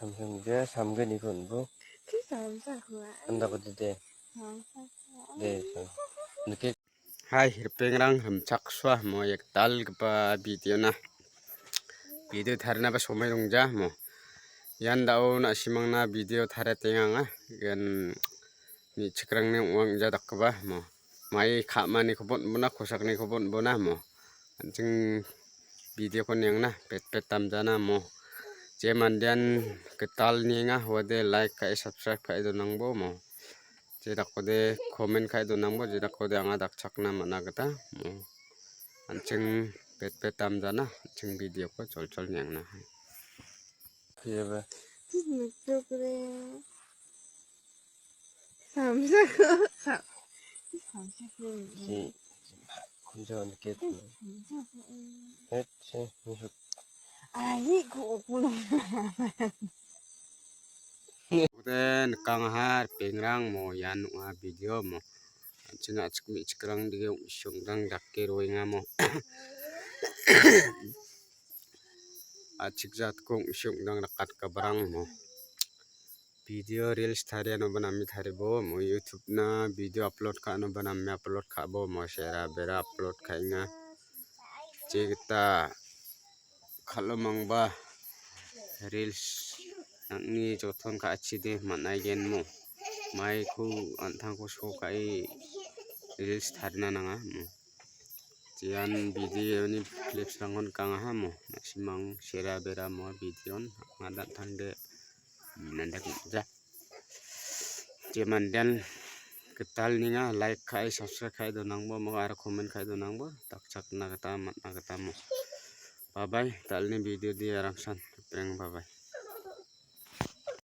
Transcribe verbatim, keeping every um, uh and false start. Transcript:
Samsung dia samgni kon bu. Ki samsa kuwa. Anda ko de. Samsa kuwa. De. Nike. Hai, ripengrang, rimchaksoa mo ekdalgipa video-na. Video tarinaba somai dongja mo. Ian da·o na·simangna video tariatenganga. Ian me·chikrangni ong·anja dakgipa mo. Mai ka·maniko bon·bona, kosakniko bon·bona mo. An·ching video-ko niangna, petpet damjana mo. Je mandean gital nienga, uade like ka·e, subscribe ka·e donangbo mo. Je dakode comment ka·e donangbo, je dakode anga dakchakna man·a gita mo. An·ching petpet damjana, an·ching video-ko cholchol niangna. Iya, ba. Samsako, sa-, samsako. Si, kunjo niket. Samsako. Et, si, misuk. Ai, ko, ko, Ode nikangaha ripengrang mo ian ong·a video mo. An·ching a·chik me·chikrang dige ong·si ong·dang dake roenga mo. A·chik jatko ong·si ong·dang dakatgiparang mo. Video reels tarianoba name taribo mo YouTube-na video upload ka·anoba name upload ka·bo mo sera bera upload ka·enga. Je gita kal·omangba reels nang·ni joton ka·achide man·aigen mo. Maiko an·tangko so ka·e reels tarina nanga mo. Jean video-ni clips-rangko nikangaha mo. Na·simang sera bera mo video-on anga an·tangde nanda gita. Je mandean gital ninga like ka·e, subscribe ka·e donangbo, mo aro comment ka·e donangbo, dakchakna gita man·a gita mo. Bye bye, dalni video de arangsan, ripengrang bye bye.